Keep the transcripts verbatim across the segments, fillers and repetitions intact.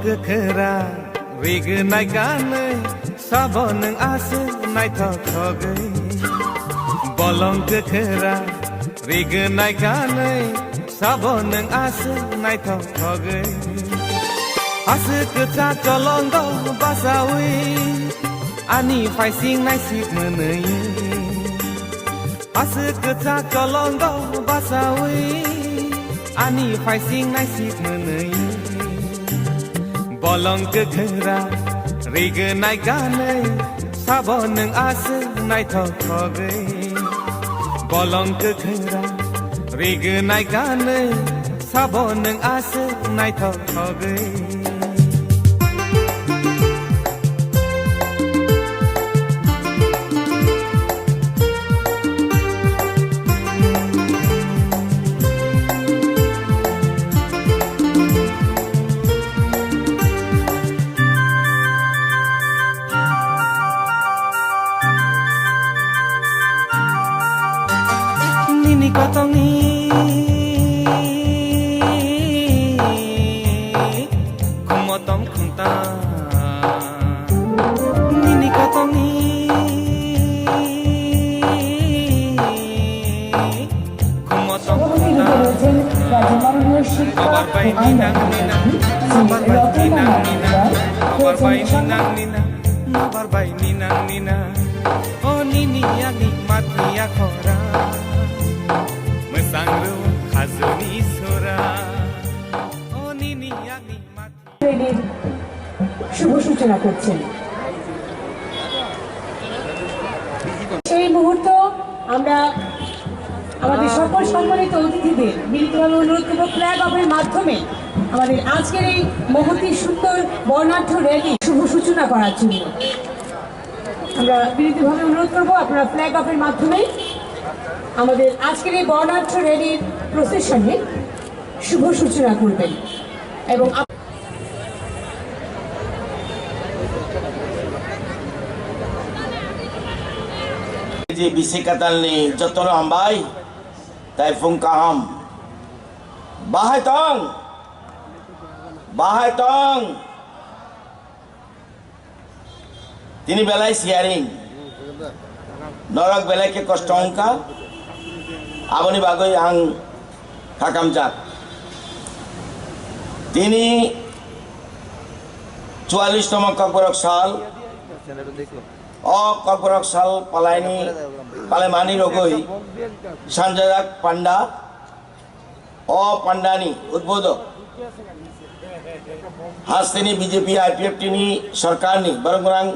Kwkhwra rignai kanwi sabo nwng aswk naithok thogwi. Bolong kwkhwra rignai kanwi sabo nwng aswk naithok thogwi. Aswk kwchak cholongo basawi ani phaising naisik mwnwi. Aswk kwchak cholongo basawi ani phaising naisik mwnwi. Bolong kwkhwra rignai kanwi sabo nwng aswk naithok thogwi. Bolong kwkhwra rignai kanwi sabo nwng aswk naithok thogwi. Nini kotongni kumotom khunta. Nini kotongni kumotom khunta. Nobar bai ninang ninang, nobar bai ninang ninang, nobar bai ninang ninang, nobar bai ninang ninang. O nini yakni matni yakhora, mwsang rw khajuni sora. O nini yakni matni রেলির শুভ সূচনা করছেন। সেই মুহূর্ত আমরা আমাদের সকল সম্মানিত অতিথিদের বিনীতভাবে অনুরোধ করব ফ্ল্যাগ অফের মাধ্যমে আমাদের আজকের এই মহতী সুন্দর বর্ণাঢ্য রেলি শুভ সূচনা করার জন্য। আমরা বিনীতভাবে অনুরোধ করব আপনারা ফ্ল্যাগ অফের মাধ্যমে আমাদের আজকের এই বর্ণাঢ্য রেলির প্রসেশনে শুভ সূচনা করবেন এবং up- Ji bisi katalni jotono hambai, tai phung kaham. Bahai tong, bahai tong. Tini belai sharing. Norok belai khe kosto wngkha. Aboni bagwi ang khakamjak. Tini chuallish tomo Kokborok sal. O Kokborok sal palaini, palaimani rogwi sanjajak panda. O pandani udbodhok hasteni B J P I P F T ni sorkarni borok gwnang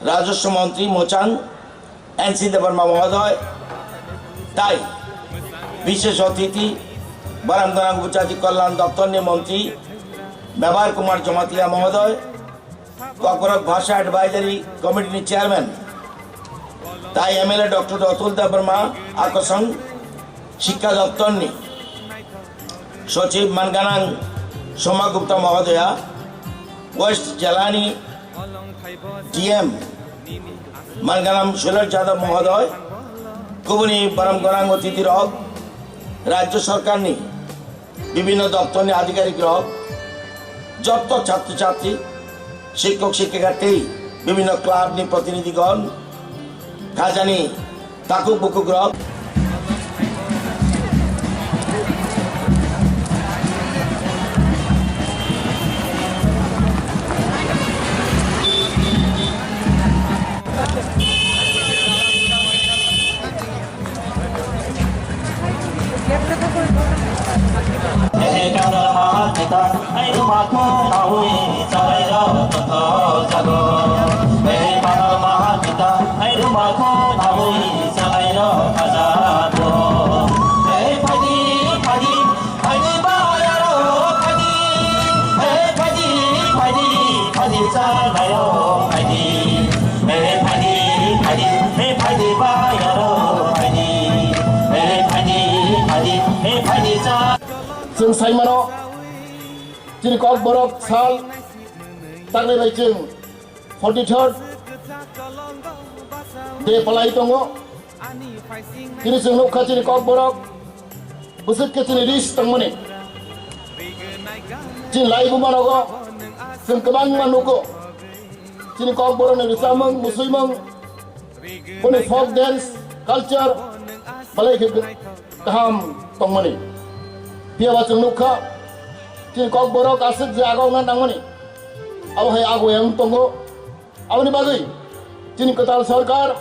Rajoswa Montri Mochan N C Debbarma mohodoy, tai bishesh otithi borok gwnang Upojati Kalyan Doptorni Montri Mebar Kumar Jamatia mohodoy, Kokborok Bhasha Advisory Committee ni Chairman tai M L A Doctor Atul Debbarma, Akosong Shikkha Doptor ni Sochib Manganang Soma Gupta Mohodoya, West Jelani D M Manganam Suresh Yadav Mohodoy, kubuni borom gwnang otithi rok, Rajya Sarkar ni bibhinno doptor ni adhikarik rok, jotto chhatro chhatri, sikkok sikkika tei bibhinno club ni protinidhi gon, khajani takhuk bukhuk rok. Chwng sai mano, chini Kokborok sal taknai bai chwng forty third day palai tongo. Chini chwng nukha chini Kokborok bwswk khe chini ris tongmani. Chini laibu manogo Chwng kwbangma nugo, chini Kokborokni rwchapmung, musuimung, boni folk dance, culture, belai khe kaham tongmani. Phiyaba chwng nukha, chini Kokborok aswk je agokna nangmani, abo hai ago yang tongo. Aboni bagwi chini kwtal sorkar,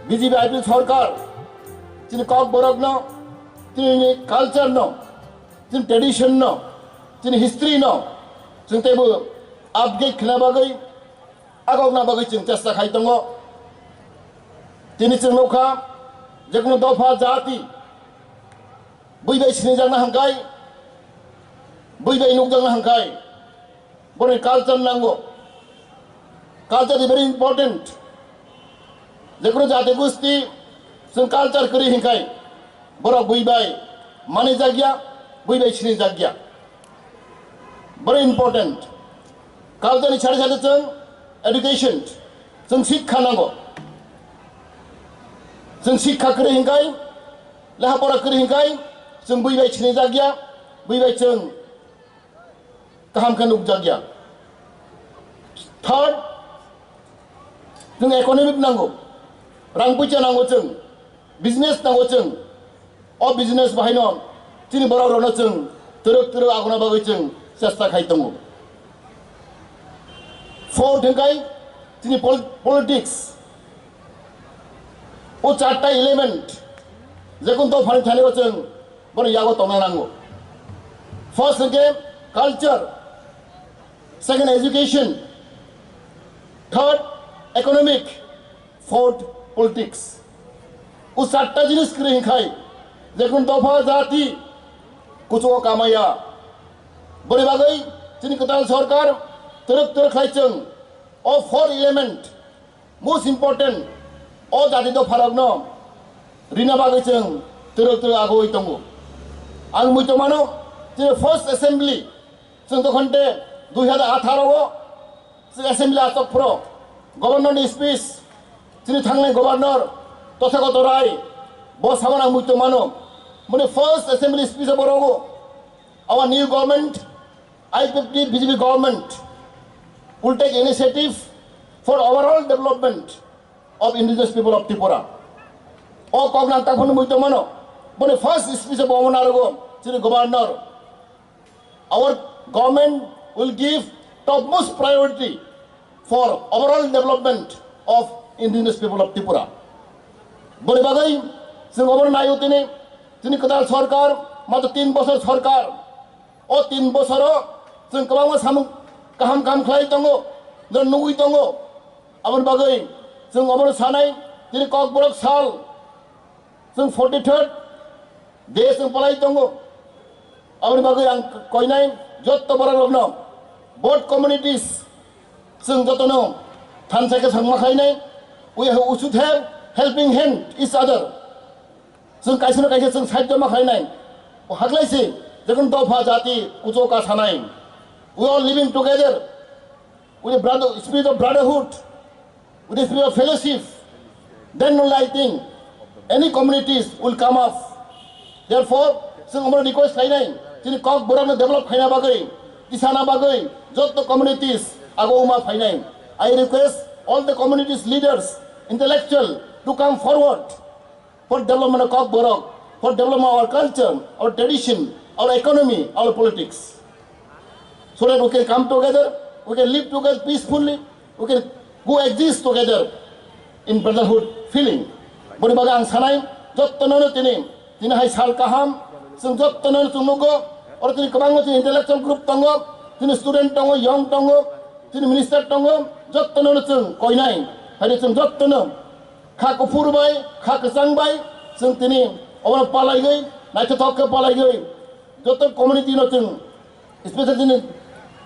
B J P I P F sorkar, chini Kokborokno, chini culture no, chini tradition no, chini history no, chwng teibo update khna bagwi, agokna bagwi chwng chesta khai tongo. Tini chwng nukha, jekunu dopha jati bui bai sinijakna hangkai, bui bai nukjakna hangkai, boni culture nango. Culture is very important. Jekunu jati gusti chwng culture kwrwi hinkhai, borok bui bai manijakya, bui bai sinijakya. Very important. Culture ni sari sari chwng education, chwng sikha nango. Chwng sikha kwrwi hinkhai, leha pora kwrwi hinkhai, chwng bui bai sinijakya, bui bai chwng kaham khe nukjakya. Third, chwng economic nango, rang puisa nango chwng, business nango chwng. O business bahaino chini borok rokno chwng twrwk twrwk aguna bagwi chwng chesta khai tongo. Fourth hinkhai chini pol-, politics. O charta element, jekun dophani thani o chwng bono yago tongna nango. First hwnkhe culture, second education, third economic, fourth politics. O charta jinis kwrwi hinkhai, jekun dopha jati kuchugo kamaya. Boni bagwi chini kwtal sorkar twrwk twrwk khlai chwng o four element, most important, o jati dopharokno rina bagwi chwng twrwk twrwk agoi tongo. Ang muitu mano, chini first assembly chwng dokhonte dui hazar atharo o chwng assembly achok phro governor ni speech, chini thangnai governor Tothagoto Rai, bo samani ang muitu mano, mani first assembly speech o borogo our new government, I P F T B J P government will take initiative for overall development of indigenous people of Tripura. O kok nang taphano muitu mano, boni first speech o bo mano arogo chini governor. Our government will give topmost priority for overall development of indigenous people of Tripura. Boni bagwi chwng obono naio tini, chini kwtal sorkar, matro tin bosor sorkar. O tin bosoro chwng kwbangma samung kaham kaham khlai tongo, nugwi tongo. Aboni bagwi chwng obono sanai, tini Kokborok sal, chwng forty third day chwng palai tongo. Aboni bagwi ang koinai jotto borok rokno, both communities, chwng jotono thansa khe sangma khlainai. We have, we should have helping hand each other. Chwng kaisa no kaisa chwng side ma khlainai. O haklai se, jekon dopha jati kuchuk ka sanai. We all living together with a brother, spirit of brotherhood, with a spirit of fellowship. Then only I think any communities will come up. Therefore, chwng omo request khlainai, chini Kokborok no develop khaina bagwi, tisana bagwi, jotto communities ago uma phainai. I request all the communities leaders, intellectual to come forward for development of Kokborok, for development of our culture, our tradition, our economy, our politics. So that we can come together, we can live together peacefully, we can coexist together in brotherhood feeling. Boni bagwi ang sanai, jottono tini, tini hai sal kaham, chwng jottono chwng nugo, oro tini kwbangma chini intellectual group tongo, tini student tongo, young tongo, tini minister tongo, jottono chwng koinai, hai chwng jottono kha kuphur bai, kha kwchang bai, chwng tini obono palaigwi, naithothok khe palaigwi, joto community no chwng, especially chini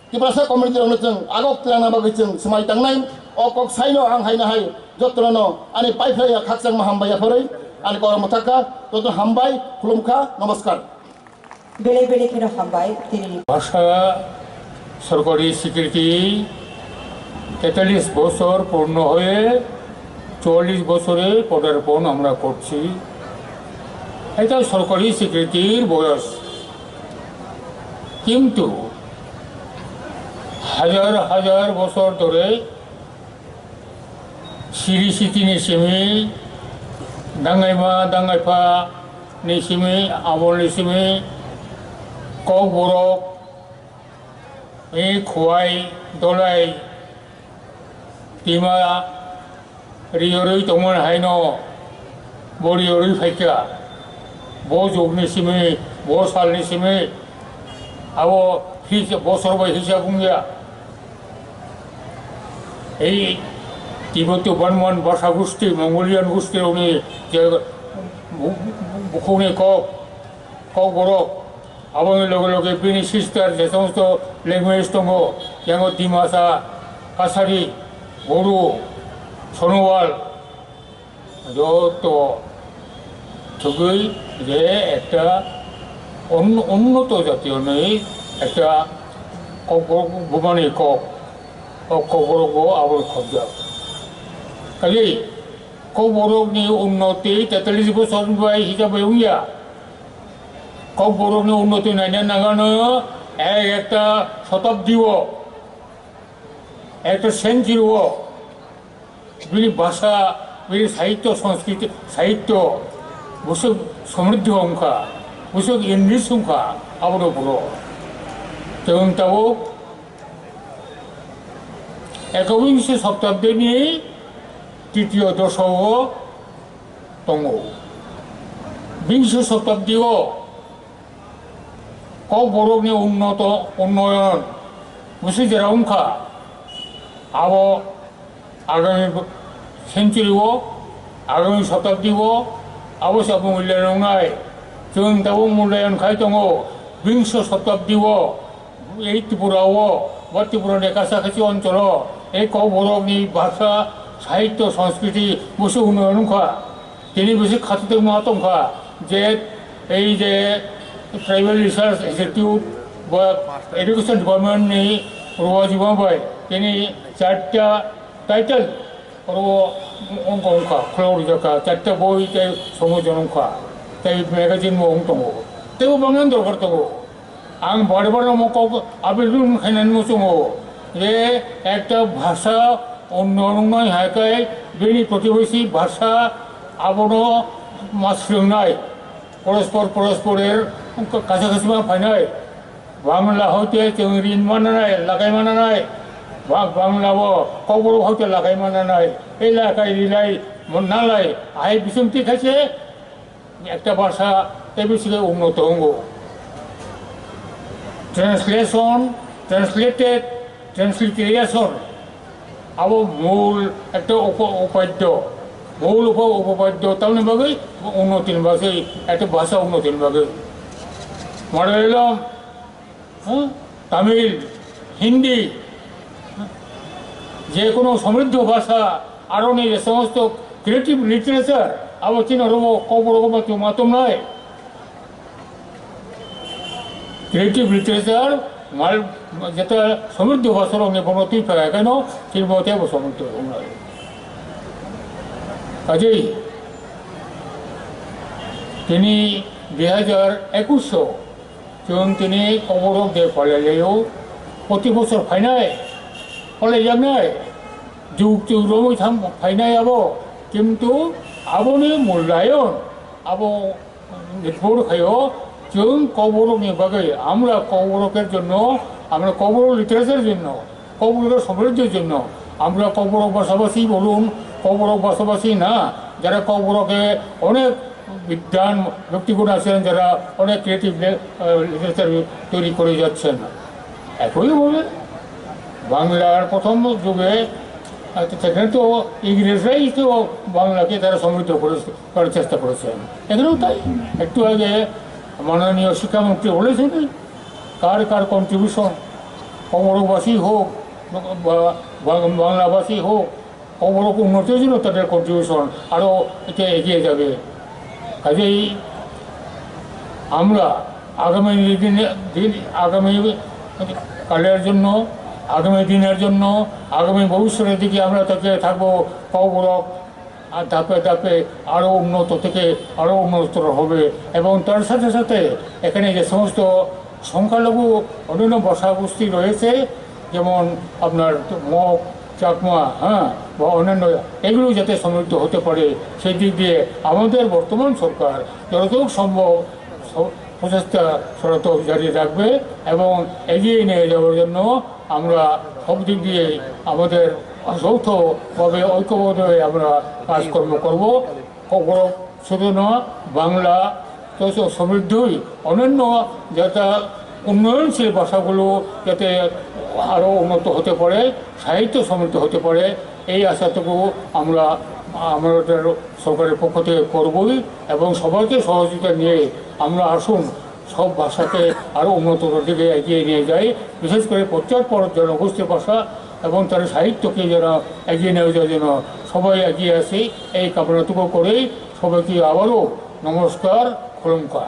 Tiprasa community rokno chwng agok twlangna bagwi chwng swmai tangnai. O kok saino ang haino hai jotono ani paiphlaiya khakchangma hambai yapharwi ani kormo thakha, joto hambai, khulumkha, namaskar. Belai belai kheno hambai tini. ভাষা সরকারি স্বীকৃতি তেতাল্লিশ বছর পূর্ণ হয়ে চুয়াল্লিশ বছরে পদার্পণ আমরা করছি। এটা সরকারি স্বীকৃতির বয়স, কিন্তু Hajar hajar bosor dhore siri sitini simi, dangaima dangaipha ni simi, amol ni simi, Kokborok ni Khowai, Dolai, Tima riyorwi tongmani haino bo riyorwi phaikha. Bo jugni simi, bo salni simi, abo his-, bosor bai hisab wngya. Ei Tibeto Banman basa gusti, Mongolian gusti rokni je bu-, bu-, bukhukni kok, Kokborok, aboni loge loge bini sister je somosto language tongo, yango Dimasa, Kasari, Bodo, Sonowal, joto thugwi je ekta un-, unnoto jati hwnwi ekta Kokborok bumani kok, o Kokborok bo abo khobjak. Kali Kokborokni unnoti tetallis bosor bai hisab bai wngya. Kokborokni unnoti naina nangano ek ekta sotabdi o, ekta century o bini bhasha, bini sahityo, sanskriti, sahityo bwswk somriddhi wngkha, bwswk enrich wngkha, abono phuru. Tei wng tabuk ekabinshi sotabdini titiyo dosao tongo. Bingshi sotabdi o Kokborokni unnoto, unnoyon bwswk jera wngkha, abo agami century o, agami sotabdi o abo se abo mulyanong wngnai. Chwng tabuk mulyanong khai tongo, bingshi sotabdi o. Ei Tripura o, ba Tripura ni kaisa kaisa onchol o, ei Kokborok ni bhasha, sahityo, sanskriti bwswk unnoyon wngkha. Tini bwswk khatungma tongkha je ei je Tribal Research Institute ba Education Department ni ruajima bai tini charta title oro wngkha, wngkha, khulok rijak kha, charta boi tei somojon wngkha, tei magazine bo wng tongo, tei bo bangma dorkar tongo. Ang bar bar omo kok appeal khainani muchungo je ekta bhasha onno wngnai hai khe bini protibesi bhasha abono ma swrwngnai, porospor porosporer kaisa kaisa ma phainai. Bangla hoite chwng rin mananai, lagai mananai. Ba-, Bangla bo Kokborok hoite lagai mananai. Ei lagai rilai, nalai, hai bisingtwi khaise ekta bhasha tei bisingo unnoto wngo. Translation, translated, transliteration, abo mul ekta upa-, upadyo, mul upa-, upapadyo, tamni bagwi unnotini bagwi, ekta bhasha unnotini bagwi. Malayalam, হ্যাঁ? তামিল, হিন্দি, হ্যাঁ? যে কোনো সমৃদ্ধ ভাষা, আরো নেই যে সমস্ত ক্রিয়েটিভ লিটারেচার, আবার চিন রব কবর মাতুম নাই। ক্রিয়েটিভ লিটারেচার মাল যেটা সমৃদ্ধ ভাষার অঙ্গে বর্ণ তুই ফেরা কেন, চিন মতে সমৃদ্ধ নাই। কাজেই তিনি দুই হাজার একুশশো Chwng tini Kokborok de palailaio, proti bosor phainai, palaijaknai, jug jug romwi thang phainai abo, kintu aboni mulayon abo nirbhor khaio, chwng Kokborokni bagwi, আমরা Kokborokের জন্য, আমরা Kokborok literature জন্য, ককবরকের সমৃদ্ধির জন্য আমরা ককবরক ভাষাভাষী বলুন, ককবরক ভাষাভাষী না, যারা ককবরকে অনেক বিদ্বান ব্যক্তিগণ আছেন, যারা অনেক ক্রিয়েটিভ লে-, আহ, লিটারেচার তৈরি করে যাচ্ছেন। একইভাবে বাংলার প্রথম যুগে, আহ, সেখানে তো ইংরেজরাই তো বাংলাকে তারা সমৃদ্ধ করে করার চেষ্টা করেছেন। এখানেও তাই। একটু আগে মাননীয় শিক্ষামন্ত্রী বলেছেন, কার কার কন্ট্রিবিউশন, ককবরকবাসী হোক বা, বা বাংলাভাষী হোক, ককবরক উন্নতির জন্য তাদের কন্ট্রিবিউশন আরও এতে এগিয়ে যাবে। কাজেই আমরা আগামী দিনে, দিন, আগামী কালের জন্য, আগামী দিনের জন্য, আগামী ভবিষ্যতের দিকে আমরা তাকিয়ে থাকবো। ককবরক আর ধাপে ধাপে আরও উন্নত থেকে আরও উন্নততর হবে এবং তার সাথে সাথে এখানে যে সমস্ত সংখ্যালঘু অন্যান্য ভাষাগোষ্ঠী রয়েছে, যেমন আপনার মগ, চাকমা, হ্যাঁ, বা অন্যান্য, এগুলো যাতে সমৃদ্ধ হতে পারে, সেই দিক দিয়ে আমাদের বর্তমান সরকার যতটুকু সম্ভব স-, প্রচেষ্টা সতত জারি রাখবে এবং এগিয়ে নিয়ে যাওয়ার জন্য আমরা সব দিক দিয়ে আমাদের যৌথভাবে, ঐক্যবদ্ধভাবে আমরা কাজকর্ম করব। খবর শুধু না, বাংলা তো সমৃদ্ধই, অন্যান্য যেটা উন্নয়নশীল ভাষাগুলো যাতে আরও উন্নত হতে পারে, সাহিত্য সমৃদ্ধ হতে পারে, এই আশাটুকু আমরা আমাদের সরকারের পক্ষ থেকে করবই এবং সবাইকে সহযোগিতা নিয়ে আমরা আসুন সব ভাষাকে আরও উন্নতর দিকে এগিয়ে নিয়ে যাই। বিশেষ করে পশ্চাৎপদ জনগোষ্ঠীর ভাষা এবং তার সাহিত্যকে যারা এগিয়ে নেওয়া যায়, যেন সবাই এগিয়ে আসে, এই কামনাটুকু করেই সবাইকে আবারও নমস্কার, খুলুমখা।